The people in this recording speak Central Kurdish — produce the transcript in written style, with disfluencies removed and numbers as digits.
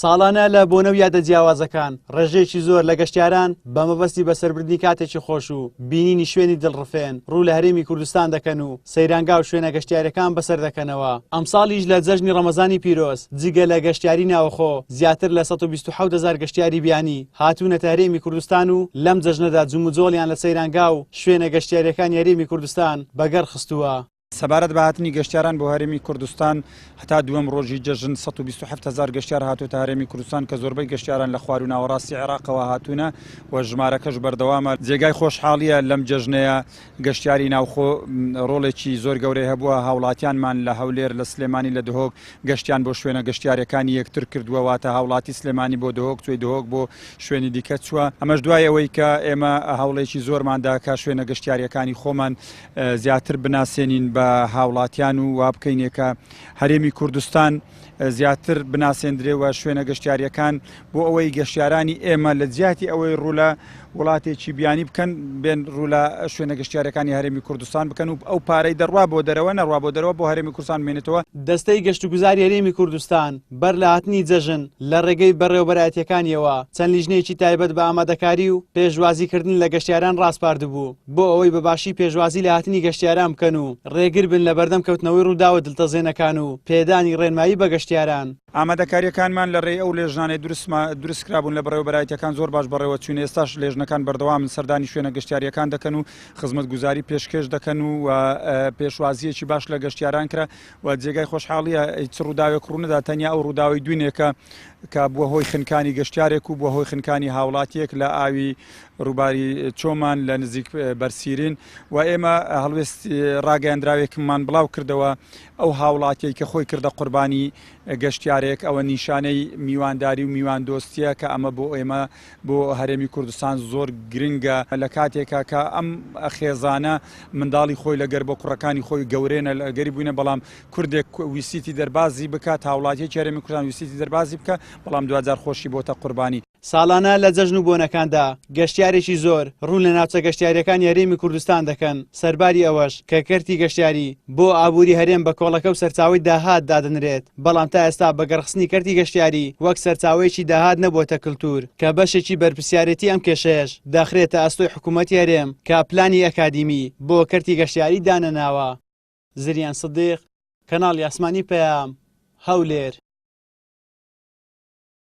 ساڵانە لە بۆنە و یادە جیاوازەکان ڕێژەیەکی زۆر لە گەشتیاران بە مەبەستی بەسەربردنی کاتێکی خۆش و بینینی شوێنی دڵڕفێن ڕوو لە هەرێمی کوردستان دەکەن و سەیرانگا و شوێنە گەشتیاریەکان بەسەر دەکەنەوە. ئەمساڵیش لە جەژنی ڕەمەزانی پیرۆز جگە لە گەشتیاری ناوەخۆ زیاتر لە 127 هەزار گەشتیاری بیانی هاتوونەتە هەرێمی کوردستان و لەم جەژنەدا جموجۆڵیان لە سەیرانگا و شوێنە گەشتیاریەکانی هەرێمی کوردستان بەگەڕ خستووە. سەبارەت بە هاتنی گەشتیاران بۆ هەرێمی کوردستان، هەتا دووەم ڕۆژی جەژن 127 هەزار گەشتیار هاتۆتە هەرێمی کوردستان کە زۆربەی گەشتیاران لە خواروو ناوەڕاستی عێراقەوە هاتوونە و ژمارەکەش بەردەوامە. جێگای خۆشحاڵییە لەم جەژنەیە گەشتیاری ناوخۆ ڕۆڵێکی زۆر گەورەی هەبووە، هاوڵاتیانمان لە هەولێر، لە سلێمانی، لە دهۆک گەشتیان بۆ شوێنە گەشتیارییەکانی یەکتر کردووە، واتە هاوڵاتی سلێمانی بۆ دهۆک چووی، دهۆک بۆ شوێنی دیکە چووە، ئەمەش دوای ئەوەی کە ئێمە هەوڵێکی زۆرمان دا کە شوێنە گەشتیارییەکانی خۆمان زیاتر بناسێنین بە هاوڵاتیان و وا بکەینێ کە هەرێمی کوردستان زیاتر بناسێندرێ و شوێنە گەشتیاریەکان بۆ ئەوەی گەشتیارانی ئێمە لە جیاتی ئەوەی ڕوو لە وڵاتێکی بیانی بکەن بێن ڕوو لە شوێنە گەشتیارەکانی هەرێمی کوردستان بکەن و ئەو پارەی دەڕوا بۆ دەرەوە نەڕوا بۆ دەرەوە بۆ هەرێمی کوردستان بمێنێتەوە. دەستەی گەشتوگوزاری هەرێمی کوردستان بەر لە هاتنی جەژن لە ڕێگەی بەڕێوەبەرایەتییەکانیەوە چەند لیژنەیەکی تایبەت بە ئامادەکاری و پێشوازیکردن لە گەشتیاران ڕاسپاردبوو بۆ ئەوەی بە باشی پێشوازی لە هاتنی گەشتیاران بکەن و ڕێگر بن لە بەردەم کەوتنەوەی ڕووداوە دڵتەزێنەکان و پێدانی ڕێنمایی بە گەشتیاران. ئامادەکارییەکانمان لە رێی ئەو لێژنانەی دروستکرابوون لە بەڕێوەبەرایەتییەکان زۆر باش بەڕێوەچوون، ئێستاش لێژنەکان بەردەوامن سەردانی شوێنە گەشتیارییەکان دەکەن و خزمەتگوزاری پێشکێش دەکەن و پێشوازییەکی باش لە گەشتیاران کرا و جێگای خۆشحاڵییە هیچ ڕووداوێک ڕوونەدا تەنیا ئەو ڕووداوەی دوینێکە کە بووە هۆی خنکانی گەشتیارێک و بووە هۆی خنکانی هاوڵاتییەک لە ئاوی ڕووباری چۆمان لە نزیک بەرسیرین و ئێمە هەڵوێست ڕاگەیاندراوێکمان بڵاو کردەوە ئەو هاوڵاتیەی کە خۆی کردە قوربانی گەشتیارێک ئەوە نیشانەی میوانداری و میواندۆستیە کە ئەمە بۆ ئێمە بۆ هەرێمی کوردستان زۆر گرنگە لە کاتێکا کە ئەم خێزانە منداڵی خۆی لەگەر بۆ کوڕەکانی خۆی گەورێنە لەگەری بووینە بەڵام کوردێک ویسیتی دەربازی بکات هاوڵاتیەکی هەرێمی کوردستان ویسیتی دەربازی بکە بەڵام دواجار خۆشی بۆتە قوربانی. ساڵانە لە جەژن و بۆنەکاندا گەشتیارێکی زۆر ڕوو لە ناوچە گەشتیارییەکانی هەرێمی کوردستان دەکەن، سەرباری ئەوەش کە کەرتی گەشتیاری بۆ ئابووری هەرێم بە کۆڵەکە و سەرچاوەی داهات دادەنرێت، بەڵام تا ئێستا بەگەڕخستنی کەرتی گەشتیاری وەک سەرچاوەیەکی داهات نەبووەتە کلتوور، کە بەشێکی بەرپرسیارێتی ئەم کێشەیەش دەخرێتە ئەستۆی حکوومەتی هەرێم کە پلانی ئەکادیمی بۆ کەرتی گەشتیاری دانەناوە. زریان سدیق، کەناڵی ئاسمانی پەیام، هەولێر.